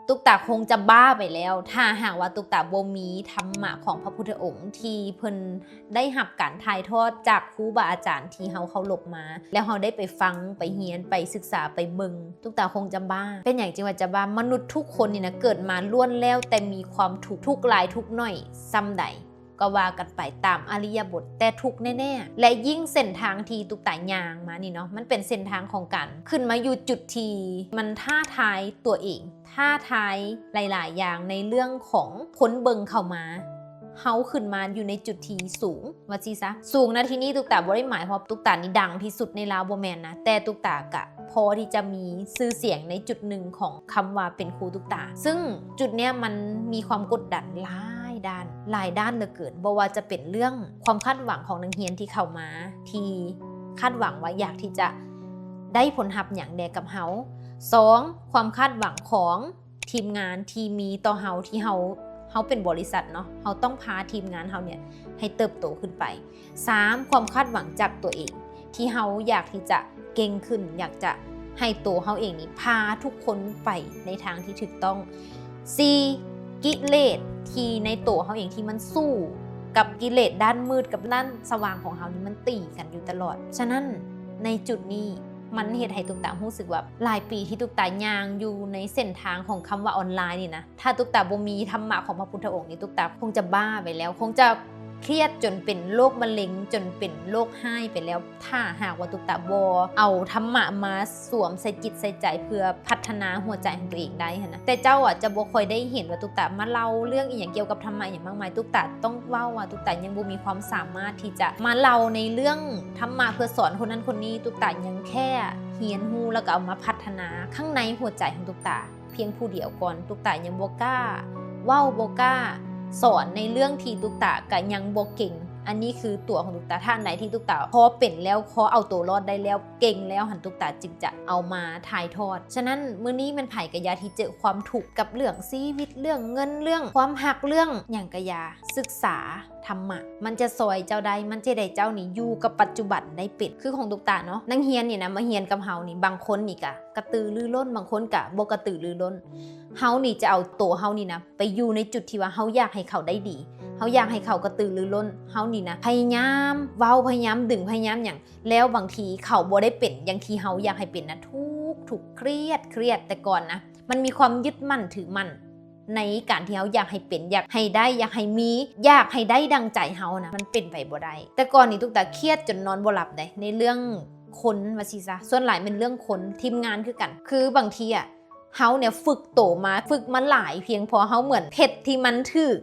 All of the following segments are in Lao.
ຕຸກຕາຄົງຈະບ້າໄປແລ້ວ ຖ້າຫາກວ່າຕຸກຕາບໍ່ມີທຳມະຂອງພະພຸດທະອົງ ທີ່ເພິ່ນໄດ້ຮັບການຖ່າຍທອດຈາກຄູບາອາຈານທີ່ເຮົາເຄົາລົບມາ ແລ້ວເຮົາໄດ້ໄປຟັງ ໄປຮຽນ ໄປສຶກສາ ໄປເບິ່ງ ຕຸກຕາຄົງຈະບ້າ. ເປັນຫຍັງຈຶ່ງວ່າຈະບ້າ? ມະນຸດທຸກຄົນນີ້ນະ ເກີດມາລ້ວນແລ້ວແຕ່ມີຄວາມທຸກ ທຸກຫຼາຍທຸກໜ້ອຍສ່ຳໃດ ກໍວ່າກັນໄປຕາມອະລິຍະບົດ ແຕ່ທຸກແນ່ໆ ແລະ ຍິ່ງເສັ້ນທາງທີ່ຕຸກຕາຍ່າງມານີ້ເນາະ ມັນເປັນເສັ້ນທາງຂອງການຂຶ້ນມາຢູ່ຈຸດທີ່ມັນທ້າທາຍຕົວເອງ ທ້າທາຍຫຼາຍໆຢ່າງໃນເລື່ອງຂອງຄົນເບິ່ງເຂົ້າມາ. ເຮົາຂຶ້ນມາຢູ່ໃນຈຸດທີ່ສູງ ວ່າຊີ້ຊະ ສູງນະທີ່ນີ້ຕຸກຕາບໍ່ໄດ້ໝາຍຄວາມວ່າຕຸກຕານີ້ດັງທີ່ສຸດໃນລາວ ບໍ່ແມ່ນນະ ແຕ່ຕຸກຕາກະພໍທີ່ຈະມີຊື່ສຽງໃນຈຸດໜຶ່ງຂອງຄຳວ່າເປັນຄູຕຸກຕາ ຊຶ່ງຈຸດເນີ້ຍມັນມີຄວາມກົດດັນຫຼາຍດ້ານ ຫຼາຍດ້ານເຫຼືອເກີນ ບໍ່ວ່າຈະເປັນເລື່ອງຄວາມຄາດຫວັງຂອງນັກຮຽນທີ່ເຂົ້າມາ ທີ່ຄາດຫວັງວ່າຢາກທີ່ຈະໄດ້ຜົນຮັບຫຍັງແດ່ກັບເຮົາ. ສອງ ຄວາມຄາດຫວັງຂອງທີມງານທີ່ມີຕໍ່ເຮົາ ທີ່ເຮົາ ເຮົາເປັນບໍລິສັດເນາະ ເຮົາຕ້ອງພາທີມງານເຮົາເນີ້ຍໃຫ້ເຕີບໂຕຂຶ້ນໄປ. ສາມ ຄວາມຄາດຫວັງຈາກຕົວເອງ ທີ່ເຮົາຢາກທີ່ຈະເກັ່ງຂຶ້ນ ຢາກຈະໃຫ້ໂຕເຮົາເອງນີ້ພາທຸກຄົນໄປໃນທາງທີ່ຖືກຕ້ອງ. ສີ່ ກິເລດທີ່ໃນໂຕເຮົາເອງທີ່ມັນສູ້ກັບກິເລດດ້ານມືດກັບດ້ານສະຫວ່າງຂອງເຮົານີ້ ມັນຕີກັນຢູ່ຕະຫຼອດ. ສະນັ້ນໃນຈຸດນີ້ ມັນເຮັດໃຫ້ຕຸກຕາຮູ້ສຶກວ່າ ຫຼາຍປີທີ່ຕຸກຕາຍ່າງຢູ່ໃນເສັ້ນທາງຂອງຄຳວ່າອອນລາຍນີ້ນະ ຖ້າຕຸກຕາບໍ່ມີທຳມະຂອງພະພຸດທະອົງນີ້ ຕຸກຕາຄົງຈະບ້າໄປແລ້ວ ຄົງຈະຄຽດຈົນເປັນໂລກມະເລັງ ຈົນເປັນໂລກຮ້າຍໄປແລ້ວ ຖ້າຫາກວ່າຕຸກຕາບໍ່ເອົາທຳມະມາສວມໃສ່ຈິດໃສ່ໃຈ ເພື່ອພັດທະນາຫົວໃຈຂອງຕົວເອງໄດ້ຫັ້ນນະ. ແຕ່ເຈົ້າອາດຈະບໍ່ຄ່ອຍໄດ້ເຫັນວ່າຕຸກຕາມາເລົ່າເລື່ອງອີ່ຫຍັງກ່ຽວກັບທຳມະອີ່ຫຍັງມາກມາຍ ຕຸກຕາຕ້ອງເວົ້າວ່າຕຸກຕາຍັງບໍ່ມີຄວາມສາມາດທີ່ຈະມາເລົ່າໃນເລື່ອງທຳມະເພື່ອສອນຄົນນັ້ນຄົນນີ້ ຕຸກຕາຍັງແຄ່ຮຽນຮູ້ ແລ້ວກໍເອົາມາພັດທະນາຂ້າງໃນຫົວໃຈຂອງຕຸກຕາ ພຽງຜູ້ດຽວກ່ອນ. ຕຸກຕາຍັງບໍ່ກ້າເວົ້າ ບໍ່ກ້າສອນໃນເລື່ອງທີ່ຕຸກຕາກະຍັງບໍ່ເກັ່ງ. ອັນນີ້ຄືຕົວຂອງຕຸກຕາ ທ່ານໃດທີ່ຕຸກຕາພໍເປັນແລ້ວ ພໍເອົາໂຕລອດໄດ້ແລ້ວ ເກັ່ງແລ້ວຫັ້ນ ຕຸກຕາຈຶ່ງຈະເອົາມາຖ່າຍທອດ. ສະນັ້ນ ມື້ນີ້ແມ່ນໃຜກະຢ່າທີ່ເຈີຄວາມທຸກກັບເລື່ອງຊີວິດ ເລື່ອງເງິນ ເລື່ອງຄວາມຮັກ ເລື່ອງຫຍັງກະຢ່າ ສຶກສາທຳມະ ມັນຈະຊ່ອຍເຈົ້າໄດ້ ມັນຈະເຮັດໃຫ້ເຈົ້ານີ້ຢູ່ກັບປັດຈຸບັນໄດ້ເປັນ. ຄືຂອງຕຸກຕາເນາະ ນັກຮຽນນີ້ນະ ມາຮຽນກັບເຮົານີ້ ບາງຄົນນີ້ກະ ກະຕືລືລົ້ນ ບາງຄົນກະບໍ່ກະຕືລືລົ້ນ. ເຮົານີ້ຈະເອົາໂຕເຮົານີ້ນະ ໄປຢູ່ໃນຈຸດທີ່ວ່າເຮົາຢາກໃຫ້ເຂົາໄດ້ດີ ເຮົາຢາກໃຫ້ເຂົາກະຕືລືລົ້ນ. ເຮົານີ້ນະ ພະຍາຍາມເວົ້າ ພະຍາຍາມດຶງ ພະຍາຍາມຫຍັງ ແລ້ວບາງທີເຂົາບໍ່ໄດ້ເປັນຢ່າງທີ່ເຮົາຢາກໃຫ້ເປັນນະ ທຸກ ທຸກ ຄຽດ ຄຽດ. ແຕ່ກ່ອນນະ ມັນມີຄວາມຍຶດໝັ້ນຖືໝັ້ນໃນການທີ່ເຮົາຢາກໃຫ້ເປັນ ຢາກໃຫ້ໄດ້ ຢາກໃຫ້ມີ ຢາກໃຫ້ໄດ້ດັ່ງໃຈເຮົານະ ມັນເປັນໄປບໍ່ໄດ້. ແຕ່ກ່ອນນີ້ຕຸກຕາຄຽດຈົນນອນບໍ່ຫຼັບເດ້ ໃນເລື່ອງ ຄົນວ່າຊີ້ຊະ ສ່ວນຫຼາຍແມ່ນເລື່ອງຄົນ ທີມງານຄືກັນ. ຄືບາງທີອະ ເຮົາເນ່ຍຝຶກໂຕມາ ຝຶກມາຫຼາຍພຽງພໍ ເຮົາເໝືອນເພັດທີ່ມັນຖືກ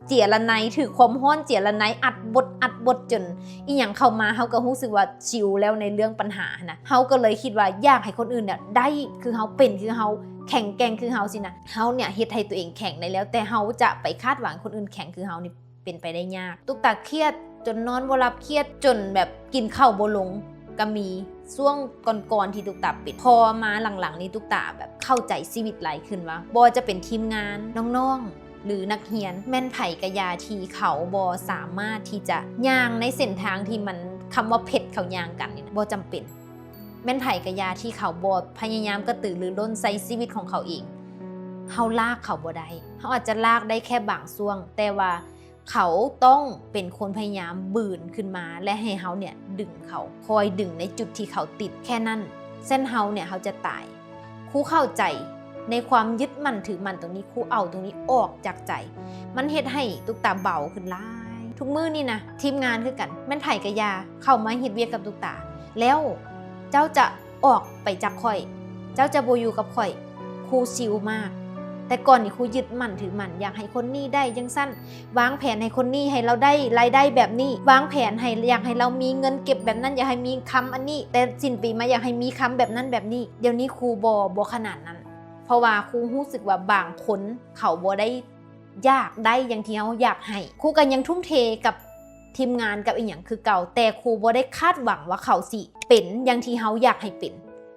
ເຈຍລະໄນ ຖືກຄວາມຮ້ອນເຈຍລະໄນ ອັດບົດ ອັດບົດ ຈົນອີ່ຫຍັງເຂົ້າມາ ເຮົາກໍຮູ້ສຶກວ່າຊິວແລ້ວໃນເລື່ອງບັນຫາຫັ້ນນະ. ເຮົາກໍເລີຍຄິດວ່າຢາກໃຫ້ຄົນອື່ນເນ່ຍໄດ້ຄືເຮົາ ເປັນຄືເຮົາ ແຂງແກ່ງຄືເຮົາຊີ້ນະ. ເຮົາເນ່ຍເຮັດໃຫ້ຕົວເອງແຂງໄດ້ແລ້ວ ແຕ່ເຮົາຈະໄປຄາດຫວັງໃຫ້ຄົນອື່ນແຂງຄືເຮົານີ້ ເປັນໄປໄດ້ຍາກ. ຕຸກຕາຄຽດຈົນນອນບໍ່ຫຼັບ ຄຽດຈົນແບບກິນເຂົ້າບໍ່ລົງກໍມີ ຊ່ວງກ່ອນໆທີ່ຕຸກຕາເປັນ. ພໍມາຫຼັງໆນີ້ຕຸກຕາແບບເຂົ້າໃຈຊີວິດຫຼາຍຂຶ້ນວ່າ ບໍ່ວ່າຈະເປັນທີມງານ ນ້ອງໆ ຫຼື ນັກຮຽນ ແມ່ນໃຜກະຢ່າທີ່ເຂົາບໍ່ສາມາດທີ່ຈະຍ່າງໃນເສັ້ນທາງທີ່ມັນ ຄຳວ່າເພັດເຂົາຍ່າງກັນນີ້ນະ ບໍ່ຈຳເປັນ. ແມ່ນໃຜກະຢ່າທີ່ເຂົາບໍ່ພະຍາຍາມກະຕືລືລົ້ນໃສ່ຊີວິດຂອງເຂົາເອງ. ເຮົາລາກເຂົາບໍ່ໄດ້ ເຮົາອາດຈະລາກໄດ້ແຄ່ບາງຊ່ວງ ແຕ່ວ່າ ເຂົາຕ້ອງເປັນຄົນພະຍາຍາມບືນຂຶ້ນມາ ແລະ ໃຫ້ເຮົາເນ່ຍດຶງເຂົາ ຄອຍດຶງໃນຈຸດທີ່ເຂົາຕິດ ແຄ່ນັ້ນ ເຊັ່ນເຮົາເນ່ຍ ເຮົາຈະຕາຍ. ຄູເຂົ້າໃຈໃນຄວາມຍຶດໝັ້ນຖືໝັ້ນຕົງນີ້ ຄູເອົາຕົງນີ້ອອກຈາກໃຈ ມັນເຮັດໃຫ້ຕຸກຕາເບົາຂຶ້ນຫຼາຍ. ທຸກມື້ນີ້ນະ ທີມງານຄືກັນ ແມ່ນໃຜກະຢ່າເຂົ້າມາເຮັດວຽກກັບຕຸກຕາ ແລ້ວເຈົ້າຈະ ອອກໄປຈາກຂ້ອຍ ເຈົ້າຈະບໍ່ຢູ່ກັບຂ້ອຍ. ຄູຊິວມາກ ແຕ່ກ່ອນນີ້ຄູຍຶດໝັ້ນຖືໝັ້ນ ຢາກໃຫ້ຄົນນີ້ໄດ້ຈັ່ງຊັ້ນ ວາງແຜນໃຫ້ຄົນນີ້ ໃຫ້ລາວໄດ້ລາຍໄດ້ແບບນີ້ ວາງແຜນໃຫ້ ຢາກໃຫ້ລາວມີເງິນເກັບແບບນັ້ນ ຢາກໃຫ້ມີຄຳອັນນີ້ ແຕ່ສິ້ນປີມາຢາກໃຫ້ມີຄຳແບບນັ້ນແບບນີ້. ດຽວນີ້ຄູບໍ່ ບໍ່ຂະໜາດນັ້ນ ເພາະວ່າຄູຮູ້ສຶກວ່າບາງຄົນເຂົາບໍ່ໄດ້ ຢາກໄດ້ຢ່າງທີ່ເຮົາຢາກໃຫ້ ຄູກໍຍັງທຸ່ມເທກັບທີມງານກັບອີ່ຫຍັງຄືເກົ່າ ແຕ່ຄູບໍ່ໄດ້ຄາດຫວັງວ່າເຂົາຊິເປັນຢ່າງທີ່ເຮົາຢາກໃຫ້ເປັນ.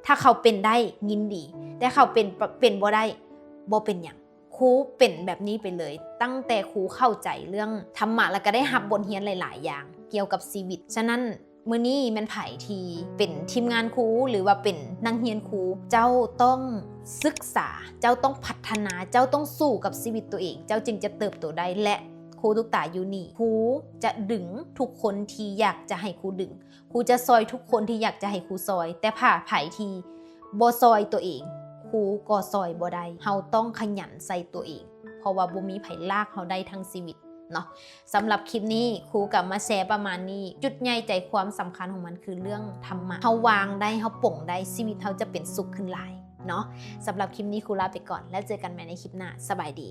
ຖ້າເຂົາເປັນໄດ້ຍິນດີ ແຕ່ເຂົາເປັນ ເປັນບໍ່ໄດ້ ບໍ່ເປັນຫຍັງ. ຄູເປັນແບບນີ້ໄປເລີຍ ຕັ້ງແຕ່ຄູເຂົ້າໃຈເລື່ອງທຳມະ ແລ້ວກໍໄດ້ຮັບບົດຮຽນຫຼາຍໆຢ່າງກ່ຽວກັບຊີວິດ. ສະນັ້ນ ມື້ນີ້ແມ່ນໃຜທີ່ເປັນທີມງານຄູ ຫຼືວ່າເປັນນັກຮຽນຄູ ເຈົ້າຕ້ອງສຶກສາ ເຈົ້າຕ້ອງພັດທະນາ ເຈົ້າຕ້ອງສູ້ກັບຊີວິດຕົວເອງ ເຈົ້າຈຶ່ງຈະເຕີບໂຕໄດ້ ແລະ ຄູຕຸກຕາຢູ່ນີ້ ຄູຈະດຶງທຸກຄົນທີ່ຢາກຈະໃຫ້ຄູດຶງ ຄູຈະຊ່ອຍທຸກຄົນທີ່ຢາກຈະໃຫ້ຄູຊ່ອຍ ແຕ່ຖ້າໃຜທີ່ບໍ່ຊ່ອຍຕົວເອງ ຄູກໍຊ່ອຍບໍ່ໄດ້. ເຮົາຕ້ອງຂະຫຍັນໃສ່ຕົວເອງ ເພາະວ່າບໍ່ມີໃຜລາກເຮົາໄດ້ທັງຊີວິດເນາະ. ສຳລັບຄລິບນີ້ ຄູກໍມາແຊປະມານນີ້ ຈຸດໃຫຍ່ໃຈຄວາມສຳຄັນຂອງມັນຄືເລື່ອງທຳມະ. ເຮົາວາງໄດ້ ເຮົາປົງໄດ້ ຊີວິດເຮົາຈະເປັນສຸກຂຶ້ນຫຼາຍເນາະ. ສຳລັບຄລິບນີ້ ຄູລາໄປກ່ອນ ແລ້ວເຈີກັນໃໝ່ໃນຄລິບໜ້າ. ສະບາຍດີ.